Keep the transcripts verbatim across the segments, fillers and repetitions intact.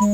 ꯑ,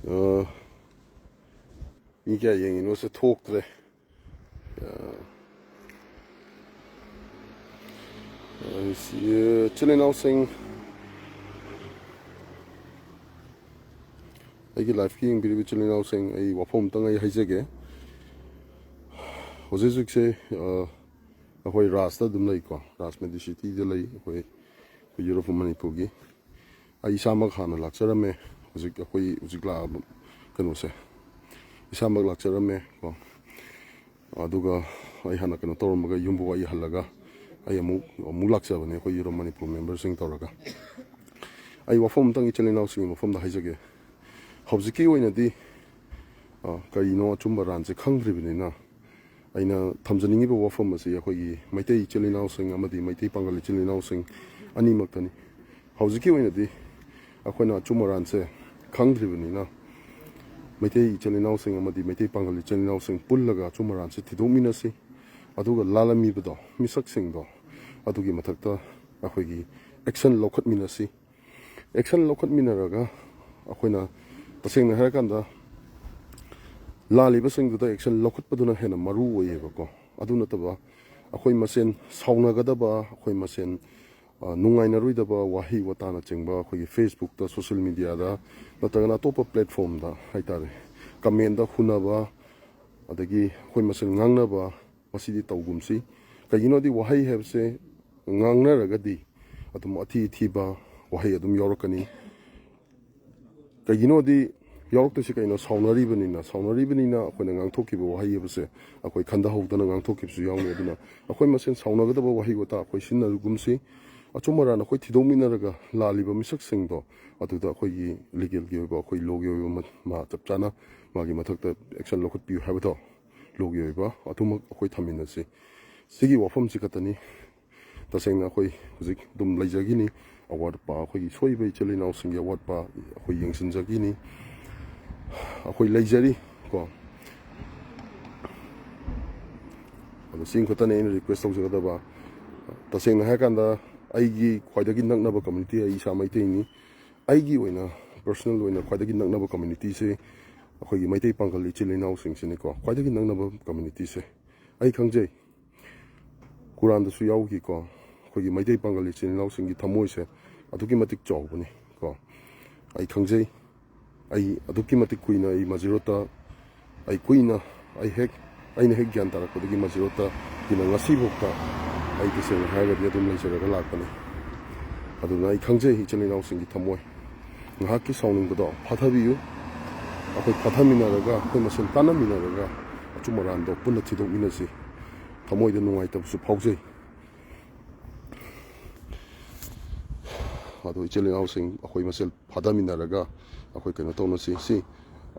ꯑ, ꯃꯤ ꯀꯌꯥ ꯌꯦꯡꯉꯤꯅꯣꯁꯦ ꯊꯣꯛꯇ꯭ꯔꯦ꯫ ꯑ, ꯑ, ꯁꯤ, ꯏꯆꯤꯜ ꯏꯅꯥꯎꯁꯤꯡ, ꯑꯩꯒꯤ live-ꯀꯤ ꯌꯦꯡꯕꯤꯔꯤꯕ ꯏꯆꯤꯜ ꯏꯅꯥꯎꯁꯤꯡ, ꯑꯩ ꯋꯥꯐꯝ ꯑꯝꯇꯪ ꯑꯩ ꯍꯥꯏꯖꯒꯦ꯫ ꯍꯧꯖꯤꯛ ꯍꯧꯖꯤꯛꯁꯦ, ꯑ, ꯑꯩꯈꯣꯏ ꯔꯥꯖꯇ ꯑꯗꯨꯝ ꯂꯩꯀꯣ, ꯔꯥꯖ Medicity-ꯗ ꯂꯩ ꯑꯩꯈꯣꯏ, ꯑꯩꯈꯣꯏ Europe of Manipur-ꯒꯤ꯫ ꯑꯩ ꯏꯁꯥꯃꯛ ꯍꯥꯟꯅ ꯂꯥꯛꯆꯔꯝꯃꯦ, ꯍꯧꯖꯤꯛ ꯑꯩꯈꯣꯏ ꯍꯧꯖꯤꯛ ꯂꯥꯛꯑꯕ ꯀꯩꯅꯣꯁꯦ, ꯏꯁꯥꯃꯛ ꯂꯥꯛꯆꯔꯝꯃꯦ ꯀꯣ꯫ ꯑꯗꯨꯒ ꯑꯩ ꯍꯥꯟꯅ ꯀꯩꯅꯣ ꯇꯧꯔꯝꯃꯒ ꯌꯨꯝꯕꯨ ꯑꯩ ꯍꯜꯂꯒ ꯑꯩ ꯑꯃꯨꯛ, ꯑꯃꯨꯛ ꯂꯥꯛꯆꯕꯅꯦ ꯑꯩꯈꯣꯏ Europe Manipur member-ꯁꯤꯡ ꯇꯧꯔꯒ꯫ ꯑꯩ ꯋꯥꯐꯝ ꯑꯝꯇꯪ ꯏꯆꯤꯜ ꯏꯅꯥꯎꯁꯤꯡꯒꯤ ꯃꯐꯝꯗ ꯍꯥꯏꯖꯒꯦ꯫ ꯍꯧꯖꯤꯛꯀꯤ ꯑꯣꯏꯅꯗꯤ, ꯑ, ꯀꯔꯤꯅꯣ ꯑꯆꯨꯝꯕ ꯑꯔꯥꯟꯁꯦ ꯈꯪꯗ꯭ꯔꯤꯕꯅꯤꯅ, ꯑꯩꯅ ꯊꯝꯖꯅꯤꯡꯉꯤꯕ ꯋꯥꯐꯝ ꯑꯁꯤ ꯑꯩꯈꯣꯏꯒꯤ ꯃꯩꯇꯩ ꯏꯆꯤꯜ ꯏꯅꯥꯎꯁꯤꯡ ꯑꯃꯗꯤ ꯃꯩꯇꯩ ꯄꯥꯡꯒꯜ ꯏꯆꯤꯜ ꯏꯅꯥꯎꯁꯤꯡ ꯑꯅꯤꯃꯛꯇꯅꯤ꯫ ꯍꯧꯖꯤꯛꯀꯤ ꯑꯣꯏꯅꯗꯤ ꯑꯩꯈꯣꯏꯅ ꯑꯆꯨꯝ ꯑꯔꯥꯟꯁꯦ ꯈꯪꯗ꯭ꯔꯤꯕꯅꯤꯅ, ꯃꯩꯇꯩ ꯏꯆꯤꯜ ꯏꯅꯥꯎꯁꯤꯡ ꯑꯃꯗꯤ ꯃꯩꯇꯩ ꯄꯥꯡꯒꯜ ꯏꯆꯤꯜ ꯏꯅꯥꯎꯁꯤꯡ ꯄꯨꯜꯂꯒ ꯑꯆꯨꯝ ꯑꯔꯥꯟꯁꯦ ꯊꯤꯗꯣꯛꯃꯤꯟꯅꯁꯤ꯫ ꯑꯗꯨꯒ ꯂꯥꯜꯂꯝꯃꯤꯕꯗꯣ, ꯃꯤꯁꯛꯁꯤꯡꯗꯣ, ꯑꯗꯨꯒꯤ ꯃꯊꯛꯇ ꯑꯩꯈꯣꯏꯒꯤ action ꯂꯧꯈꯠꯃꯤꯟꯅꯁꯤ꯫ Action ꯂꯧꯈꯠꯃꯤꯟꯅꯔꯒ ꯑꯩꯈꯣꯏꯅ, ꯇꯁꯦꯡꯅ ꯍꯥꯏꯔꯀꯥꯟꯗ, ꯂꯥꯜꯂꯤꯕꯁꯤꯡꯗꯨꯗ action ꯂꯧꯈꯠꯄꯗꯨꯅ ꯍꯦꯟꯅ ꯃꯔꯨ ꯑꯣꯏꯌꯦꯕꯀꯣ꯫ ꯑꯗꯨ ꯅꯠꯇꯕ ꯑꯩꯈꯣꯏ ꯃꯁꯦꯟ ꯁꯥꯎꯅꯒꯗꯕ, ꯑꯩꯈꯣꯏ ꯃꯁꯦꯟ, ꯑ, ꯅꯨꯡꯉꯥꯏꯅꯔꯣꯏꯗꯕ ꯋꯥꯍꯩ ꯋꯥꯇꯥꯅꯆꯤꯡꯕ ꯑꯩꯈꯣꯏꯒꯤ Facebook-ꯇ, social media-ꯗ, ꯅꯠꯇ꯭ꯔꯒꯅ ꯑꯇꯣꯞꯄ platform-ꯗ ꯍꯥꯏꯇꯥꯔꯦ, comment-ꯗ ꯍꯨꯟꯅꯕ, ꯑꯗꯒꯤ ꯑꯩꯈꯣꯏ ꯃꯁꯦꯟ ꯉꯥꯡꯅꯕ, ꯃꯁꯤꯗꯤ ꯇꯧꯒꯨꯝꯁꯤ꯫ ꯀꯩꯒꯤꯅꯣꯗꯤ ꯋꯥꯍꯩ ꯍꯥꯏꯕꯁꯦ ꯉꯥꯡꯅꯔꯒꯗꯤ ꯑꯗꯨꯝ ꯑꯊꯤ ꯑꯊꯤꯕ ꯋꯥꯍꯩ ꯑꯗꯨꯝ ꯌꯥꯎꯔꯛꯀꯅꯤ꯫ ꯀꯩꯒꯤꯅꯣꯗꯤ ꯌꯥꯎꯔꯛꯇꯣꯏꯁꯤ ꯀꯩꯅꯣ? ꯁꯥꯎꯅꯔꯤꯕꯅꯤꯅ, ꯁꯥꯎꯅꯔꯤꯕꯅꯤꯅ ꯑꯩꯈꯣꯏꯅ ꯉꯥꯡꯊꯣꯛꯈꯤꯕ ꯋꯥꯍꯩ ꯍꯥꯏꯕꯁꯦ ꯑꯩꯈꯣꯏ ꯈꯟꯊꯍꯧꯗꯅ ꯉꯥꯡꯊꯣꯛꯈꯤꯕꯁꯨ ꯌꯥꯎꯅꯤ꯫ ꯑꯗꯨꯅ ꯑꯩꯈꯣꯏ ꯃꯁꯦꯟ ꯁꯥꯎꯅꯒꯗꯕ ꯋꯥꯍꯩ ꯋꯥꯇꯥ ꯑꯩꯈꯣꯏ ꯁꯤꯖꯤꯟꯅꯒꯨꯝꯁꯤ꯫ ꯑꯆꯨꯝ ꯑꯔꯥꯟ ꯑꯩꯈꯣꯏ ꯊꯤꯗꯣꯛꯃꯤꯟꯅꯔꯒ ꯂꯥꯜꯂꯤꯕ ꯃꯤꯁꯛꯁꯤꯡꯗꯣ ꯑꯗꯨꯗ ꯑꯩꯈꯣꯏꯒꯤ ꯂꯤꯒꯦꯜꯒꯤ ꯑꯣꯏꯕ, ꯑꯩꯈꯣꯏ ꯂꯣꯒꯤ ꯑꯣꯏꯕ ꯃ-, ꯃꯥ ꯆꯞ ꯆꯥꯅ ꯃꯥꯒꯤ ꯃꯊꯛꯇ ꯑꯦꯛꯁꯟ ꯂꯧꯈꯠꯄꯤꯌꯨ ꯍꯥꯏꯕꯗꯣ, ꯂꯣꯒꯤ ꯑꯣꯏꯕ ꯑꯗꯨꯃꯛ ꯑꯩꯈꯣꯏ ꯊꯝꯃꯤꯟꯅꯁꯤ꯫ ꯁꯤꯒꯤ ꯋꯥꯐꯝꯁꯤ ꯈꯛꯇꯅꯤ꯫ ꯇꯁꯦꯡꯅ ꯑꯩꯈꯣꯏ ꯍꯧꯖꯤꯛ ꯑꯗꯨꯝ ꯂꯩꯖꯈꯤꯅꯤ꯫ ꯑꯋꯥꯠꯄ, ꯑꯩꯈꯣꯏꯒꯤ ꯁꯣꯏꯕ ꯏꯆꯤꯜ ꯏꯅꯥꯎꯁꯤꯡꯒꯤ ꯑꯋꯥꯠꯄ ꯑꯩꯈꯣꯏ ꯌꯦꯡꯁꯤꯟꯖꯈꯤꯅꯤ꯫ ꯑꯩꯈꯣꯏ ꯂꯩꯖꯔꯤ ꯀꯣ꯫ ꯑꯗꯣ ꯁꯤ ꯈꯛꯇꯅꯦ ꯑꯩꯅ ꯔꯤꯀ꯭ꯋꯦꯁ ꯇꯧꯖꯒꯗꯕ꯫ ꯇꯁꯦꯡꯅ ꯍꯥꯏꯔꯀꯥꯟꯗ ꯑꯩꯒꯤ ꯈ꯭ꯋꯥꯏꯗꯒꯤ ꯅꯛꯅꯕ ꯀꯝꯃ꯭ꯌꯨꯅꯤꯇꯤ ꯑꯩ ꯏꯁꯥ ꯃꯩꯇꯩꯅꯤ꯫ ꯑꯩꯒꯤ ꯑꯣꯏꯅ, ꯄꯔꯁꯣꯅꯦꯜ ꯑꯣꯏꯅ ꯈ꯭ꯋꯥꯏꯗꯒꯤ ꯅꯛꯅꯕ ꯀꯝꯃ꯭ꯌꯨꯅꯤꯇꯤꯁꯦ ꯑꯩꯈꯣꯏꯒꯤ ꯃꯩꯇꯩ ꯄꯥꯡꯒꯜ ꯏꯆꯤꯜ ꯏꯅꯥꯎꯁꯤꯡꯁꯤꯅꯤꯀꯣ, ꯈ꯭ꯋꯥꯏꯗꯒꯤ ꯅꯛꯅꯕ ꯀꯝꯃ꯭ꯌꯨꯅꯤꯇꯤꯁꯦ꯫ ꯑꯩ ꯈꯪꯖꯩ, ꯀꯨꯔꯥꯟꯗꯁꯨ ꯌꯥꯎꯈꯤꯀꯣ, ꯑꯩꯈꯣꯏꯒꯤ ꯃꯩꯇꯩ ꯄꯥꯡꯒꯜ ꯏꯆꯤꯜ ꯏꯅꯥꯎꯁꯤꯡꯒꯤ ꯊꯃꯣꯏꯁꯦ ꯑꯗꯨꯛꯀꯤ ꯃꯇꯤꯛ ꯆꯥꯎꯕꯅꯤ ꯀꯣ꯫ ꯑꯩ ꯈꯪꯖꯩ, ꯑꯩ ꯑꯗꯨꯛꯀꯤ ꯃꯇꯤꯛ ꯀꯨꯏꯅ ꯑꯩ ꯃꯖꯤꯔꯣꯠꯇ, ꯑꯩ ꯀꯨꯏꯅ, ꯑꯩ ꯍꯦꯛ, ꯑꯩꯅ ꯍꯦꯛ ꯒ꯭ꯌꯥꯟ ꯇꯥꯔꯛꯄꯗꯒꯤ ꯃꯖꯤꯔꯣꯠꯇ ꯀꯨꯏꯅ, ꯉꯁꯤꯐꯥꯎꯗ ꯑꯩ ꯇꯁꯦꯡꯅ ꯍꯥꯏꯔꯒꯗꯤ ꯑꯗꯨꯝ ꯂꯩꯖꯔꯒ ꯂꯥꯛꯄꯅꯤ꯫ ꯑꯗꯨꯅ ꯑꯩ ꯈꯪꯖꯩ ꯏꯆꯤꯜ ꯏꯅꯥꯎꯁꯤꯡꯒꯤ ꯊꯃꯣꯏ꯫ ꯉꯥꯏꯍꯥꯛꯀꯤ ꯁꯥꯎꯅꯤꯡꯕꯗꯣ ꯐꯥꯊꯕꯤꯌꯨ꯫ ꯑꯩꯈꯣꯏ ꯐꯥꯊꯃꯤꯟꯅꯔꯒ, ꯑꯩꯈꯣꯏ ꯃꯁꯦꯟ ꯇꯥꯟꯅꯃꯤꯟꯅꯔꯒ ꯑꯆꯨꯝ ꯑꯔꯥꯟꯗꯣ ꯄꯨꯟꯅ ꯊꯤꯗꯣꯛꯃꯤꯟꯅꯁꯤ꯫ ꯊꯃꯣꯏꯗ ꯅꯨꯡꯉꯥꯏꯇꯕꯁꯨ ꯐꯥꯎꯖꯩ꯫ ꯑꯗꯣ ꯏꯆꯤꯜ ꯏꯅꯥꯎꯁꯤꯡ ꯑꯩꯈꯣꯏ ꯃꯁꯦꯜ ꯐꯥꯗꯃꯤꯟꯅꯔꯒ ꯑꯩꯈꯣꯏ ꯀꯩꯅꯣ ꯇꯧꯅꯁꯤ꯫ ꯁꯤ,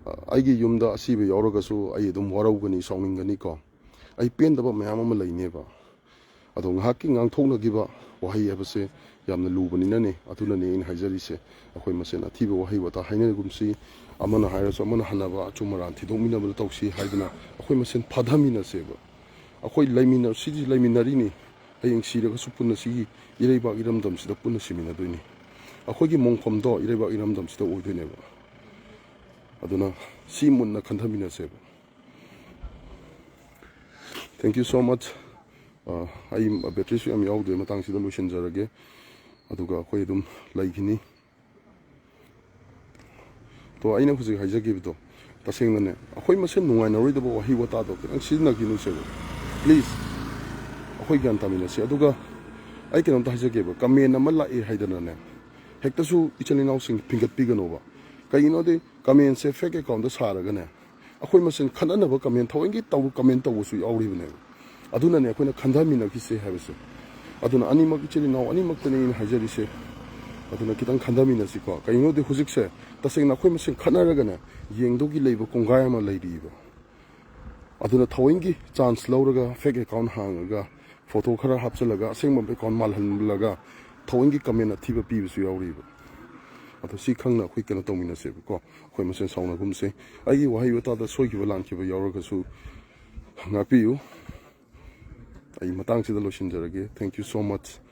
ꯑ, ꯑꯩꯒꯤ ꯌꯨꯝꯗ ꯑꯁꯤꯕ ꯌꯥꯎꯔꯒꯁꯨ ꯑꯩ ꯑꯗꯨꯝ ꯋꯥꯔꯧꯒꯅꯤ, ꯁꯥꯎꯅꯤꯡꯒꯅꯤꯀꯣ꯫ ꯑꯩ ꯄꯦꯟꯗꯕ ꯃꯌꯥꯝ ꯑꯃ ꯂꯩꯅꯦꯕ꯫ ꯑꯗꯣ ꯉꯥꯏꯍꯥꯛꯀꯤ ꯉꯥꯡꯊꯣꯛꯅꯈꯤꯕ ꯋꯥꯍꯩ ꯍꯥꯏꯕꯁꯦ ꯌꯥꯝꯅ ꯂꯨꯕꯅꯤꯅꯅꯦ, ꯑꯗꯨꯅꯅꯦ ꯑꯩꯅ ꯍꯥꯏꯖꯔꯤꯁꯦ꯫ ꯑꯩꯈꯣꯏ ꯃꯁꯦꯜ ꯑꯊꯤꯕ ꯋꯥꯍꯩ ꯋꯥꯇꯥ ꯍꯥꯏꯅꯒꯨꯝꯁꯤ, ꯑꯃꯅ ꯍꯥꯏꯔꯁꯨ ꯑꯃꯅ ꯍꯟꯅꯕ, ꯑꯆꯨꯝ ꯑꯔꯥꯟ ꯊꯤꯗꯣꯛꯃꯤꯟꯅꯕꯗ ꯇꯧꯁꯤ ꯍꯥꯏꯗꯅ ꯑꯩꯈꯣꯏ ꯃꯁꯦꯜ ꯐꯥꯗꯃꯤꯟꯅꯁꯦꯕ꯫ ꯑꯩꯈꯣꯏ ꯂꯩꯃꯤꯟꯅ-, ꯁꯤꯗꯤ ꯂꯩꯃꯤꯟꯅꯔꯤꯅꯤ, ꯍꯌꯦꯡ ꯁꯤꯔꯒꯁꯨ ꯄꯨꯟꯅ ꯁꯤꯒꯤ ꯏꯔꯩꯕꯥꯛ ꯏꯔꯝꯗꯝꯁꯤꯗ ꯄꯨꯟꯅ ꯁꯤꯃꯤꯟꯅꯗꯣꯏꯅꯤ꯫ ꯑꯩꯈꯣꯏꯒꯤ ꯃꯣꯡꯐꯝꯗꯣ ꯏꯔꯩꯕꯥꯛ ꯏꯔꯝꯗꯝꯁꯤꯗ ꯑꯣꯏꯗꯣꯏꯅꯦꯕ꯫ ꯑꯗꯨꯅ ꯁꯤ ꯃꯨꯟꯅ ꯈꯟꯊꯃꯤꯟꯅꯁꯦꯕ꯫ Thank you so much꯫ ꯑ, ꯑꯩ ꯕꯦꯇ꯭ꯔꯤꯁꯨ ꯌꯥꯝ ꯌꯥꯎꯗ꯭ꯔꯦ, ꯃꯇꯥꯡꯁꯤꯗ ꯂꯣꯏꯁꯤꯟꯖꯔꯒꯦ꯫ ꯑꯗꯨꯒ ꯑꯩꯈꯣꯏ ꯑꯗꯨꯝ ꯂꯩꯈꯤꯅꯤ꯫ ꯇꯣ, ꯑꯩꯅ ꯍꯧꯖꯤꯛ ꯍꯥꯏꯖꯈꯤꯕꯗꯣ, ꯇꯁꯦꯡꯅꯅꯦ, ꯑꯩꯈꯣꯏ ꯃꯁꯦꯟ ꯅꯨꯡꯉꯥꯏꯅꯔꯣꯏꯗꯕ ꯋꯥꯍꯩ ꯋꯥꯇꯥꯗꯣ ꯈꯤꯇꯪ ꯁꯤꯖꯤꯟꯅꯈꯤꯅꯨꯁꯦꯕ꯫ Please, ꯑꯩꯈꯣꯏ ꯒ꯭ꯌꯥꯟ ꯇꯥꯃꯤꯟꯅꯁꯤ꯫ ꯑꯗꯨꯒ ꯑꯩ ꯀꯩꯅꯣꯝꯇ ꯍꯥꯏꯖꯒꯦꯕ, ꯀꯃꯦꯟ ꯑꯃ ꯂꯥꯛꯑꯦ ꯍꯥꯏꯗꯅꯅꯦ, ꯍꯦꯛꯇꯁꯨ ꯏꯆꯤꯜ ꯏꯅꯥꯎꯁꯤꯡ ꯐꯤꯡꯒꯠꯄꯤꯒꯅꯣꯕ꯫ ꯀꯩꯒꯤꯅꯣꯗꯤ ꯀꯃꯦꯟꯁꯦ ꯐꯦꯛ ꯑꯦꯀꯥꯎꯟꯗ ꯁꯥꯔꯒꯅꯦ, ꯑꯩꯈꯣꯏ ꯃꯁꯦꯟ ꯈꯠꯅꯅꯕ ꯀꯃꯦꯟ ꯊꯑꯣꯏꯒꯤ ꯇꯧ-, ꯀꯃꯦꯟ ꯇꯧꯕꯁꯨ ꯌꯥꯎꯔꯤꯕꯅꯦꯕ꯫ ꯑꯗꯨꯅꯅꯦ ꯑꯩꯈꯣꯏꯅ ꯈꯟꯊꯃꯤꯟꯅꯈꯤꯁꯦ ꯍꯥꯏꯕꯁꯦ꯫ ꯑꯗꯨꯅ ꯑꯅꯤꯃꯛ ꯏꯆꯤꯜ ꯏꯅꯥꯎ ꯑꯅꯤꯃꯛꯇꯅꯤ ꯑꯩꯅ ꯍꯥꯏꯖꯔꯤꯁꯦ꯫ ꯑꯗꯨꯅ ꯈꯤꯇꯪ ꯈꯟꯊꯃꯤꯟꯅꯁꯤꯀꯣ꯫ ꯀꯩꯒꯤꯅꯣꯗꯤ ꯍꯧꯖꯤꯛꯁꯦ ꯇꯁꯦꯡꯅ ꯑꯩꯈꯣꯏ ꯃꯁꯦꯟ ꯈꯠꯅꯔꯒꯅꯦ ꯌꯦꯡꯗꯧꯒꯤ ꯂꯩꯕ ꯀꯣꯡꯒꯥꯏ ꯑꯃ ꯂꯩꯔꯤꯕ꯫ ꯑꯗꯨꯅ ꯊꯑꯣꯏꯒꯤ ꯆꯥꯟꯁ ꯂꯧꯔꯒ ꯐꯦꯛ ꯑꯦꯀꯥꯎꯟ ꯍꯥꯡꯉꯒ ꯐꯣꯇꯣ ꯈꯔ ꯍꯥꯞꯆꯤꯜꯂꯒ ꯑꯁꯦꯡꯕ ꯑꯦꯀꯥꯎꯟ ꯃꯥꯜꯍꯜꯂꯒ ꯊꯑꯣꯏꯒꯤ ꯀꯃꯦꯟ ꯑꯊꯤꯕ ꯄꯤꯕꯁꯨ ꯌꯥꯎꯔꯤꯕ꯫ ꯑꯗꯣ ꯁꯤ ꯈꯪꯅ ꯑꯩꯈꯣꯏ ꯀꯩꯅꯣ ꯇꯧꯃꯤꯟꯅꯁꯦꯕꯀꯣ꯫ ꯑꯩꯈꯣꯏ ꯃꯁꯦꯟ ꯁꯥꯎꯅꯒꯨꯝꯁꯦ꯫ ꯑꯩꯒꯤ ꯋꯥꯍꯩ ꯋꯥꯇꯥꯗ ꯁꯣꯏꯈꯤꯕ ꯂꯥꯟꯈꯤꯕ ꯌꯥꯎꯔꯒꯁꯨ ꯉꯥꯛꯄꯤꯌꯨ꯫ ꯑꯩ ꯃꯇꯥꯡꯁꯤꯗ ꯂꯣꯏꯁꯤꯟꯖꯔꯒꯦ꯫ Thank you so much꯫